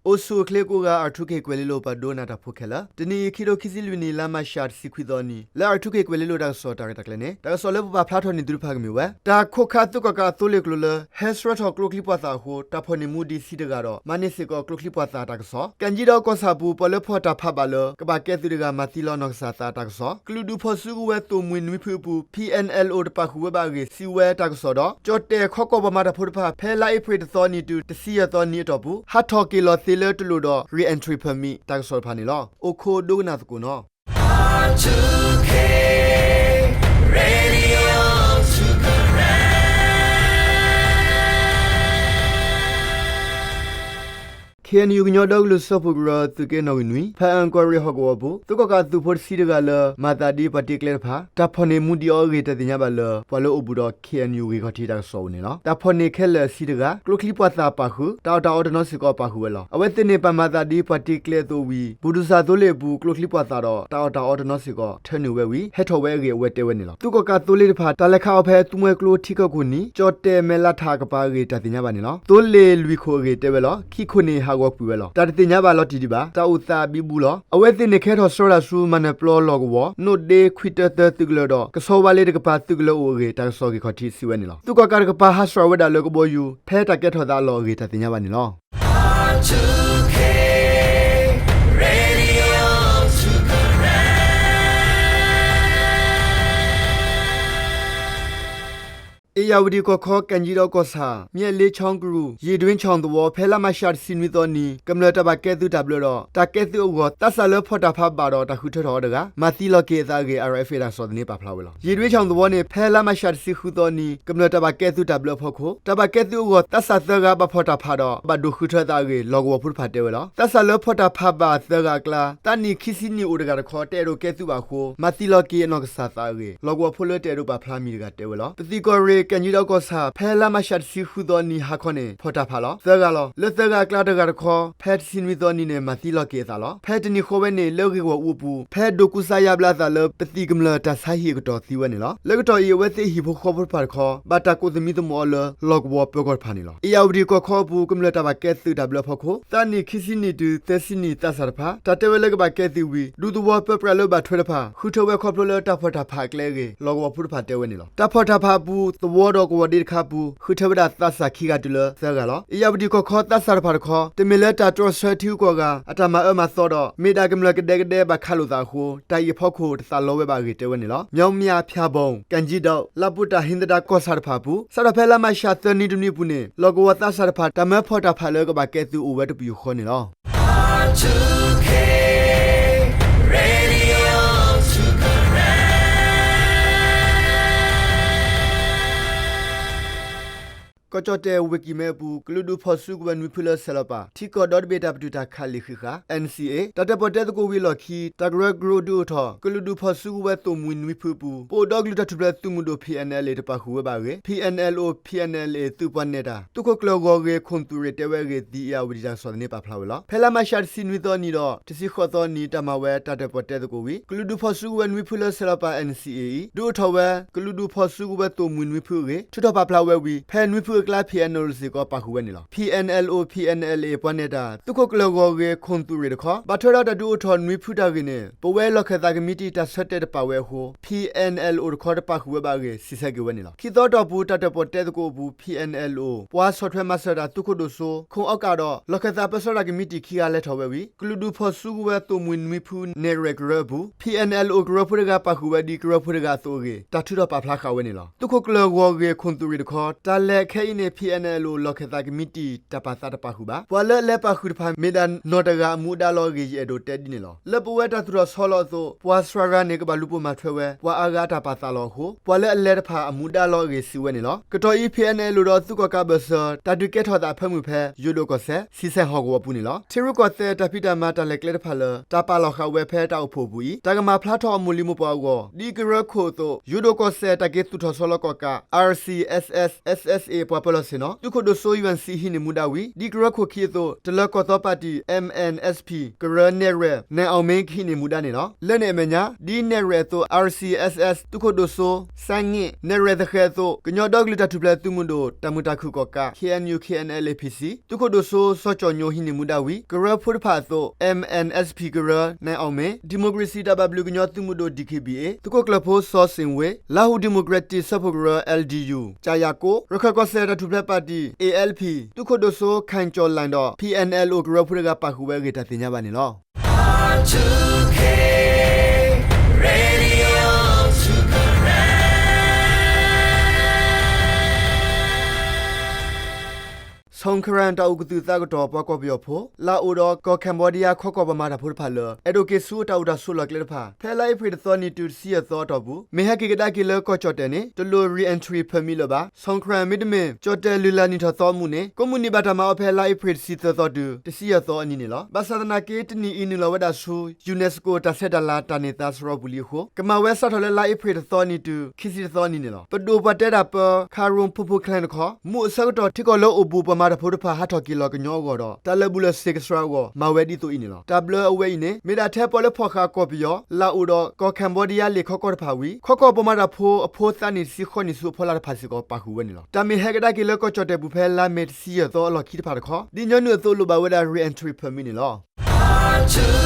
အိၣ်ဆူၣ်အိၣ်ချ့ကိးဂၤ R two K ကွဲၤလ့လိၤပှၤဒိကနၣ်တၢ်ဖိခဲလၢာ်, တနံၤအံၤ ခံထိခံဆံလွံၢ်နံၣ် လါမးရှးတဆံခွံသီနံၤ လၢ R two K ကွဲၤလ့လိၤတၢ်ကစီၣ်တၢ်ရဲၣ်တၢ်ကျဲၤန့ၣ် တၢ်ကစီၣ်လၢပပာ်ဖျါထီၣ်န့ၢ်သုတဖၣ်ကမ့ၢ်ဝဲ တၢ်ခိးခးသုးကီၣ်ကးအသိလ့ၣ်ကျိၤလၢ ဟဲဆှၢထီၣ်ကျိချံပှာ်သၣ်အဃိ တၢ်ဖီၣ်န့ၢ်မူဒံးဆံတဂၤဒီး မၤန့ၢ်စ့ၢ်ကီးကျိချံပှာ်သၣ်တၢ်ကစီၣ်, ကၣ်ကၠံဒီးကီၢ်ဆၣ်အပူၤ ပှၤလၢဖီၣ်တၢ်ဖးဘၣ်လၢ ကဘၣ်ကဲသုးတဂၤမၤသံလီၤနီၢ်ကစၢ်သးတၢ်ကစီၣ်, ကလုာ်ဒူၣ်ဖီၣ်စုကဝဲၤသိၣ်မှံၤနွံဖုအပူၤ P N L O တပာ်ဃုာ်ဝဲဘၣ်အဂ့ၢ် စံးဝဲတၢ်ကစီၣ်ဒီး ကၠီၣ်တဲၣ်ခီကီၢ်ပှၤမၤတၢ်ဖိတဖၣ် ဖဲလါအ့ဖြ့ၣ်တသီနံၤတုၤ တဆံယဲၢ်သီနံၤအတီၢ်ပူၤ ဟးထီၣ်က့ၤလီၤသ့လၢတလိၣ်ဒီး Re-entry Permit တၢ်ကစီၣ်တဖၣ်န့ၣ်လီၤ. အိၣ်ခိးဒိကနၣ်သကိးနီၤ. K N U ကညီဒီကလုာ်စၢဖှိၣ်ကရၢ သုးက့နီၣ်ဂံၢ်နွံ ဖၣ်အၣ်ကီၢ်ရ့ၣ်ဟီၣ်ကဝီၤအပူၤ သုးကီၣ်ကးအသုးဖိတဆံတဂၤလၢ မၤသးဒ်ပှၤတ့ကျဲတဖၣ် တၢ်ဖီၣ်န့ၢ်မူဒံးအီၤအဂ့ၢ် တၢ်သ့ၣ်ညါဘၣ်လၢ ပှၤလၢအိၣ်ဘူးဒီး K N U ဂ့ၢ်ခီၣ်ထံးတၢ်ကစီၣ်အအိၣ်န့ၣ်လီၤ. တၢ်ဖီၣ်န့ၢ်ခဲလၢာ်ဆံတဂၤ, ကျိချံပှာ်သၣ်ပာ်ဃုာ်, တၢ်အီၣ်တၢ်အီတနီၤစ့ၢ်ကီးပာ်ဃုာ်ဝဲလီၤ. အဝဲသ့ၣ်န့ၣ် ပာ်မၤသးဒ်ပှၤတ့ကျဲအသိးဝံၤ ဘူၣ်ဒိၣ်စၢ်သိလ့ၣ်အပူၤ ကျိချံပှာ်သၣ်ဒီး တၢ်အီၣ်တၢ်အီတနီၤစ့ၢ်ကီး ထၢနုာ်ဝဲဝံၤ ဟဲထီၣ်ဝဲအဂ့ၢ် အဝဲတဲဝဲန့ၣ်လီၤ. သုးကီၣ်ကးသိလ့ၣ်တဖၣ် တၢ်လဲၤခးအီၤဖဲ သူမှဲကျိထံကၢၢ်ခိၣ်နံၤ ကၠီၣ်တဲၣ်မဲၣ်လးထးအကပၤအဂ့ၢ် တၢ်သ့ၣ်ညါဘၣ်န့ၣ်လီၤ. သိလ့ၣ်လွံၢ်ခိၣ်အဂ့ၢ်တဲဝဲလီၤ. ခံခိၣ်န့ၣ် ဟးဂီၤကွံာ်ဝဲလီၤ. တၢ်တသ့ၣ်ညါဘၣ်လီၤတံၢ်ဒံးဘၣ်. တၢ်အိၣ်သးအဘံဘူလီၤ. အဝဲသ့ၣ်န့ၣ် ကဟဲထီၣ်ဆှၢတၢ်ဆူ မၤနၢၤပျီလီၢ်ကဝီၤ နိၣ်ဒ့ခွံတၢသၢသုးကလၢၤဒီး ကဆီဝါလ့တကပၤသုးကလၢၤအိၣ်အဂ့ၢ် တၢ်ကစီၣ်ဂ့ၢ်ခီၣ်ထံးစံးဝဲန့ၣ်လီၤ. သုးကီၣ်ကးတကပၤ ဟးဆှၢဝဲဒၣ်လၢကဘီယူၤ ဖဲတၢ်ကဲထီၣ်သးအလီၢ်အဂ့ၢ် တၢ်သ့ၣ်ညါဘၣ်န့ၣ်လီၤ. အ့ၣ်ယၣ်ဝတံၣ်ကီၢ်ခီ ကၣ်ကၠံဒီးကီၢ်ဆၣ် မျဲၣ်လ့ချီကရူၢ် ယ့ၣ်ဒွ့ဆီၣ်သဝီ ဖဲလါမးရှးတဆံနွံသီနံၤ ကမျၢၢ်တၢ်ဘၣ်ကဲသုးတၢ်ဘျၢဒီး တၢ်ကဲသုးအဂီၢ် သးစၢ်လၢဖီၣ်တၢ်ဖးဘၣ်ဒီးတၢ်ဃုထၢထီၣ်အီၤတဂၤ မၤသံလီၤက့ၤအသးအဂ့ၢ် R F A တၢ်ကစီၣ်သန့ပာ်ဖျါဝဲလီၤ. ယ့ၣ်ဒွ့ဆီၣ်သဝီန့ၣ် ဖဲလါမးရှးတဆံဃုသီနံၤ ကမျၢၢ်တၢ်ဘၣ်ကဲသုးတၢ်ဘျၢအဖီခိၣ် တၢ်ဘၣ်ကဲသုးအဂီၢ် သးစၢ်သၢဂၤဘၣ်ဖီၣ်တၢ်ဖးဒီး ဘၣ်ဒိးဃုထၢအသးအဂ့ၢ် လီၢ်ကဝီၤဖိတဖၣ်တဲဝဲလီၤ. သးစၢ်လၢဖီၣ်တၢ်ဖးဘၣ်သၢဂၤအကျါ သးနံၣ်ခံဆံနံၣ်အိၣ်တဂၤတခီ တအဲၣ်ဒိးကဲသုးဘၣ်အဃိ မၤသံလီၤက့ၤအနီၢ်ကစၢ်သးအဂ့ၢ် လီၢ်ကဝီၤဖိလၢတအဲၣ်ဒိးပာ်ဖျါမံၤတဂၤတဲဝဲလီၤ. ပသံၣ်ကီၢ်ရ့ၣ် ကၣ်ကၠံဒီးကီၢ်ဆၣ် ဖဲလါမးရှးတဆံဃုသီနံၤဟါခီန့ၣ် ဖီၣ်တၢ်ဖးလီၤ. သၢဂၤလီၤ. လၢသၢဂၤအကျါတဂၤတခီ ဖဲတဆံနွံသီနံၤန့ၣ် မၤသံလီၤက့ၤအသးလီၤ. ဖဲတနံၤဃီဝဲန့ၣ် လၢဂ့ၢ်ဂီၢ်အူအပူၤ ဖဲဒိၣ်ကူစါယါဘျါအသးလၢ ပသံၣ်ကမျၢၢ်တၢ်ဆါဟံၣ်အကတီၢ်သံဝဲန့ၣ်လီၤ. လၢကတီၢ်အံၤ အဝဲသ့ၣ်ဟံၣ်ဖိဃီဖိတဖၣ်တခီ ဘၣ်တၢ်ကိးသမံသမိးအီၤလၢ လီၢ်ကဝီၤပၢၤကီၢ်တဖၣ်န့ၣ်လီၤ. အ့ၣ်ယၣ်ဝတံၣ်ကီၢ်ခီအပူၤ ကမျၢၢ်တၢ်ဘၣ်ကဲသုးတၢ်ဘျၢအဖီခိၣ် သးနံၣ်ခံဆံနံၣ်တုၤသၢဆံနံၣ်သးစၢ်တဖၣ် တၢ်တဲဝဲလၢကဘၣ်ကဲသုးဝံၤ ဒူသဝီပၢပြးလၢဘၣ်ထွဲတဖၣ် ဃုထၢဝဲခီဖျိလၢတၢ်ဖီၣ်တၢ်ဖးအကျဲအဂ့ၢ် လီၢ်ကဝီၤဖိတဖၣ်တဲဝဲန့ၣ်လီၤ. တၢ်ဖီၣ်တၢ်ဖးအပူၤ သဝီဒီးကဝီၤဒ့တခါအပူၤ ဃုထၢဝဲဒၣ်သးစၢ်ခံဂၤတုၤလၢသၢဂၤလီၤ. အ့ၣ်ယၣ်ဝတံၣ်ကီၢ်ခီသးစၢ်တဖၣ်တခီ တမ့ၢ်လၢတၢ်တြီဆၢထံဂုၤကီၢ်ဂၤ အတၢ်မၤအၢမၤသီဒီး မ့ၢ်ဒၣ်ကမျၢၢ်ကဒဲကဒဲဘၣ်ခးလိာ်သးအဃိ တၢ်အံၤအဖီခိၣ်တသးလီဝဲဘၣ်အဂ့ၢ်တဲဝဲန့ၣ်လီၤ. မၠီမၠး, ဖၠၣ်ဘီၣ်, ကၣ်ကၠံဒီး လးပူၤတၢ်ဟံးသဒၣ်ကီၢ်ဆၣ်တဖၣ်အပူၤ စးထီၣ်ဖဲလါမးရှးသၢနွံတနွံအပူၤန့ၣ် လီၢ်ကဝီၤသးစၢ်တဖၣ် တၢ်မၢဖီၣ်တၢ်ဖးလၢကဘၣ်ကဲသုးအိၣ်ဝဲတပယူာ်ဃီန့ၣ်လီၤ. ကီၢ်ကၠီၣ်တဲၣ်ဝ့ၢ်ကံၢ်မဲအပူၤ ကလုာ်ဒူၣ်ဖီၣ်စုကဝဲၤနွံဖုလၢဆဲးလီၤပာ် ထံကီၢ်ဒီတဘ့ၣ်တၢ်ပတုာ်တၢ်ခးလံာ်ဃံးဃာ် N C A တၢ်တၢၣ်ပီၣ်တဲသကိးဝံၤအလီၢ်ခံ တၢ်ကရၢကရိဒုးအိၣ်ထီၣ် ကလုာ်ဒူၣ်ဖီၣ်စုကဝဲၤသိၣ်မှံၤနွံဖုအပူၤ ပအိၣ်ဒီကလုာ်တၢ်ထူၣ်ဖျဲးသုးမုၢ်ဒိၣ် P N L A တပာ်ဃုာ်ဝဲဘၣ်အဂ့ၢ် P N L O P N L A သုးပှၤနဲၣ်တၢ် သုးခိၣ်ကျၢၢ်ဂီၢ်ဂ့ၢ်ခိၣ်သူၣ်ရ့ၣ်တဲဝဲအဂ့ၢ် သံအ့ၣ်ယၣ်ဝတံၣ်တၢ်ကစီၣ်သန့ပာ်ဖျါဝဲလီၤ. ဖဲလါမးရှးတဆံနွံသီနံၤဒီး တဆံဃိးသီနံၤ တၢ်မၤဝဲတၢ်တၢၣ်ပီၣ်တဲသကိးဝံၤ ကလုာ်ဒူၣ်ဖီၣ်စုကဝဲၤနွံဖုလၢဆဲးလီၤပာ် N C A အံၤ ဒုးအိၣ်ထီၣ်ဝဲ ကလုာ်ဒူၣ်ဖီၣ်စုကဝဲၤသိၣ်မှံၤနွံဖုအဂ့ၢ် ထုးထီၣ်ပာ်ဖျါဝဲဝံၤ ဖဲနွံဖုအကျါ P N L O စ့ၢ်ကီးပာ်ဃုာ်ဝဲန့ၣ်လီၤ. P N L O P N L A ပှၤနဲၣ်တၢ် သုးခိၣ်ကျၢၢ်ဂီၢ်ဂ့ၢ်ခိၣ်သူၣ်ရ့ၣ်တခီ ဘၣ်ထွဲဒီးတၢ်ဒုးအိၣ်ထီၣ်နွံဖုတၢ်ဂ့ၢ်န့ၣ် ပဝဲလီၢ်ခၢၣ်သးကမံးတံာ်တၢ်ဆၢတဲာ်တပာ်ဝဲအဃိ P N L O တခီတပာ်ဃုာ်ဝဲဘၣ်အဂ့ၢ် စံးဆၢက့ၤဝဲန့ၣ်လီၤ. ခံသီအတီၢ်ပူၤ တၢ်တၢၣ်ပီၣ်တဲသကိးအပူၤ P N L O ပှၤဆီၣ်ထွဲမၤစၢၤတၢ်သုးခိၣ်ဒိၣ်စိ ခိၣ်အီကၣ်ဒီး လီၢ်ခၢၣ်သးပၢဆှၢတၢ်ကမံးတံာ်ခံဂၤလဲၤထီၣ်ဝဲဝံၤ ကလုာ်ဒူၣ်ဖီၣ်စုကဝဲၤသိၣ်မှံၤနွံဖု နဲၣ်ရဲၣ်ကရၢအပူၤ P N L O ကရၢဖိတဂၤပာ်ဃုာ်ဝဲဒ်ကရၢဖိတဂၤအသိးအဂ့ၢ် တၢ်ထုးထီၣ်ပာ်ဖျါဃာ်ဝဲန့ၣ်လီၤ. သုးခိၣ်ကျၢၢ်ဂီၢ်ဂ့ၢ်ခိၣ်သူၣ်ရ့ၣ်တခီ တၢ်လဲၤခဲအံၤန့ၣ် P N L O လီၢ်ခၢၣ်သးကမံးတံာ် တၢ်ပာ်သးတပာ်ဃုာ်ဘၣ်. ပှၤလၢအလဲၤပာ်ဃုာ်တဖၣ် မ့ၢ်ဒၣ်နီၢ်တဂၤအမူဒါလီၤအဂ့ၢ် ယအဲၣ်ဒိးတဲဒ်န့ၣ်လီၤ. လၢပဝဲတၢ်သူၣ်ထီၣ်ဆီလီၤအသိး ပှၤစှၤဂၤန့ၣ် ကဘၣ်လူၤပိာ်မၤထွဲဝဲ ပှၤအါဂၤအတၢ်ပာ်သးလီၤအဃိ ပှၤလၢအလဲၤတဖၣ်အမူဒါလီၤအဂ့ၢ် စံးဝဲန့ၣ်လီၤ. ကတီၢ်အံၤ P N L O ဒီးသုးကီၣ်ကးဘၢၣ်စၢၤ တၢ်ဒုးကဲထီၣ်သးအဖၢမုၢ်ဖဲ ယိၤဒိၣ်ကီၢ်စဲၣ် ဆံဆဲၣ်ဟီၣ်ကဝီၤအပူၤန့ၣ်လီၤ. ထံရူၢ်ကီၢ်သဲးတၢ်ဖံးတၢ်မၤတၢ်လဲၤကျဲတဖၣ်လၢ တၢ်ပာ်လီၤဃာ်ဝဲဖဲတၢ်အိၣ်ဖှိၣ်အပူၤအံၤ တၢ်ကမၤဖျါထီၣ်အမိၢ်လံၤမိၢ်ပှၢ်အဂီၢ် ဒ်ကရၢခိၣ်အသိး ယိၤဒိၣ်ကီၢ်စဲၣ်တၢ်က့ၤသူၣ်ထီၣ်ဆီလီၤကီၣ်ကး R C S S S S A ပှၤ ပၢလီၤဆ့ၣ်နီၤ သုးခိၣ်ဒိၣ်စိ ယွၣ်စံ ဟံးန့ၢ်မူဒါဝံၤ ဒ်ကရၢခိၣ်ခံအသိး တလၢၤကီၢ်သီပၣ်တံၣ် M N S P ကရၢနဲၣ်ရွဲၣ် နဲၣ်အီၣ်မ့ၣ် ကဟံးန့ၢ်မူဒါန့ၣ်လီၤ. လၢန့ၣ်အမဲာ်ညါ ဒ်နဲၣ်ရွဲၣ်အသိး R C S S သုးခိၣ်ဒိၣ်စိ စၢ်န့ၣ်, နဲၣ်ရွဲၣ်သဃဲၤအသိး ကညီဒီကလုာ်တၢ်ထူၣ်ဖျဲးသုးမုၢ်ဒိၣ် တၢ်မုာ်တၢ်ခုၣ်ကီၣ်ကး K N U K N L A P C သုးခိၣ်ဒိၣ်စိ စီၤကၠီၣ်ညိ ဟံးန့ၢ်မူဒါဝံၤ ကရၢဖိတဖၣ်အသိး M N S P ကရၢ နဲၣ်အီၣ်မ့ၣ်, ဒံၣ်မိၣ်ကရ့ၣ်စံၣ်တၢ်ဘၣ်ဘျုးကညီသုးမုၢ်ဒိၣ် D K B A သုးခိၣ်ကျၢၢ်ဖိ စီၤစ့ၣ်ဝ့, လါဟူဒံၣ်မိၣ်ကရ့ၣ်တံၣ်စၢဖှိၣ်ကရၢ L D U ကၠၣ်ယၣ်ကိ, ရခၢၣ်ကီၢ်စဲၣ်တၢ်ထူၣ်ဖျဲးပၣ်တံၣ် A L P သုးခိၣ်ဒိၣ်စိ ခၣ်ကၠီၣ်လၣ်ဒီး P N L O ကရၢဖိတဂၤ ပာ်ဃုာ်ဝဲအဂ့ၢ် တၢ်သ့ၣ်ညါဘၣ်န့ၣ်လီၤ. Songkran တၢ်အိၣ်ကသုၣ်သးကတီၢ် ပှၤကီၢ်ပယီၤဖိ လၣ်အိၣ်ဒီးကီၢ် Cambodia ခီကီၢ်ပှၤမၤတၢ်ဖိတဖၣ်လၢ အဲၣ်ဒိးက့ၤဆူတၢ်အိၣ်တၢ်ဆိးလီၢ်ကျဲတဖၣ် ဖဲလါအ့ဖြ့ၣ်တသီနံၤတုၤ တဆံယဲၢ်သီအတီၢ်ပူၤ မ့ၢ်ဟဲက့ၤကဒါက့ၤလၢကီၢ်ကၠီၣ်တဲၣ်န့ၣ် တလိၣ် re-entry permit လၢၤဘၣ်. Songkran မ့တမ့ၢ် ကၠီၣ်တဲၣ်လုၢ်လၢ်နံၣ်ထီၣ်သီအမူးန့ၣ် ကိးမုၢ်နံၣ်ဘၣ်တၢ်မၤအီၤဖဲလါအ့ဖြ့ၣ်တဆံသၢသီတုၤ တဆံယဲၢ်သီအနံၤန့ၣ်လီၤ. ဘၣ်ဆၣ်သနာ်က့ တနံၣ်အံၤနုာ်လီၤဝဲဒၣ်ဆူ UNESCO တၢ်ဆဲးတၢ်လၤတၢ်န့ၢ်သါစရီပူၤလံအဃိ ကမၤဝဲစးထီၣ်လၢလါအ့ဖြ့ၣ်တသီနံၤတုၤ ခံဆံတသီအနံၤန့ၣ်လီၤ. ပဒိၣ်ပှၤတဲတၢ်ပၢ Kharum Phophotkhleng တခီ မူးအဆၢကတီၢ်ထံကီၢ်လၢအိၣ်ဘူးပှၤမၤတၢ်ဖိတဖၣ် ဟးထီၣ်က့ၤလီၤကညီအဂီၢ်ဒီး တၢ်လၢာ်ဘူၣ်လၢာ်စ့ၤကစှၤအဂီၢ် မၤဝဲဒ်သိးအံၤန့ၣ်လီၤ. တၢ်ဘျၢအဝဲအံၤန့ၣ် မ့ၢ်ဒၣ်ထဲပီၣ်လၢဖီၣ်ဃာ်ကီၢ်ပယီၤ လၣ်အိၣ်ဒီးကီၢ် Cambodia လ့ၣ်ခီကီၢ်တဖၣ်ဝံၤ ခီကီၢ်ပှၤမၤတၢ်ဖိအဖိသးနံၣ်တဆံဃိးနံၣ်ဆူအဖီလာ်တဖၣ်စ့ၢ်ကီး ပာ်ဃုာ်ဝဲန့ၣ်လီၤ. တၢ်မ့ၢ်ဟဲကဒါက့ၤလၢကီၢ်ကၠီၣ်တဲၣ်ပူၤဖဲလါမ့ၤတဆံယဲၢ်သီအလီၢ်ခံတဖၣ်တခီ ဒ်ညီနုၢ်အသိးလိၣ်ဘၣ်ဝဲဒၣ် re-entry permit န့ၣ်လီၤ.